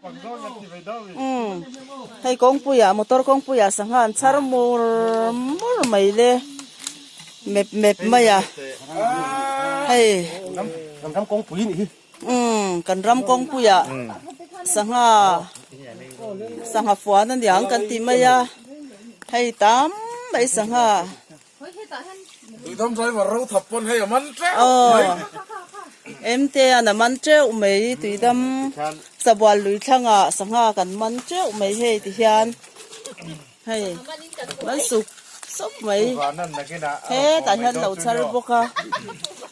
Umm hei kawngpuiah motor kawngpuiah sangha an chhar mur mur mai le mep mep mai a hei umm kan ram kawngpuiah sangha sangha fuan a niang kan ti mai a hei tam mai sangha. Tuidam driver ro thap pawn hei a man teuh mai. Emte an a man teuh mai tuidam sabual lui thlangah sangha kan man teuh mai hei ti hian hei man sup sup mai hetah hian lo chhar bawk a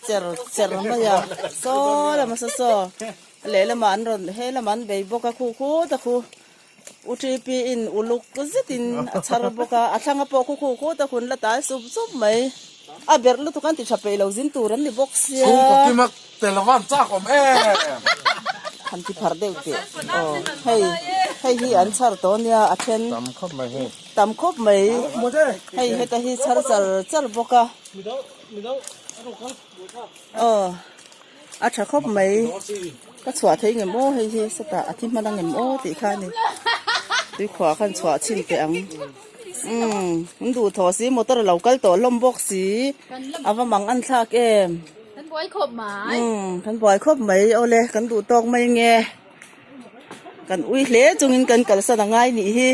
cher cher mai a saw lama saw saw lehlamah an rawn he lamah an bei bawk a khu khut a khu. U TP in uluk zetin a chhar bawk a, a thlanga pawh khu khu khut a hun la tai sup sup mai. A berh lutuk an ti tha peih lo zin tur an ni bawk sia. Chhungkaw kima tel a van chak awm em. Han ti phar deuh teh. Aw hei hei hi an chhar tawh nia a then. Tam khawp mai hei. Tam khawp mai. Hei heta hi chhar char char bawk a. Aw. A tha khawp mai ka chhuah thei ngem aw hei hi sawtah a thi hman ang em aw tih kha a ni tuikhuah khan chhuah chhin teh ang umm an duh thaw si motor a lo kal tawh hlawm bawk si a va mang an thlak em umm kan buai khawp mai awle kan duh tawk mai nge kan ui hle chungin kan kalsan a ngai nih hi.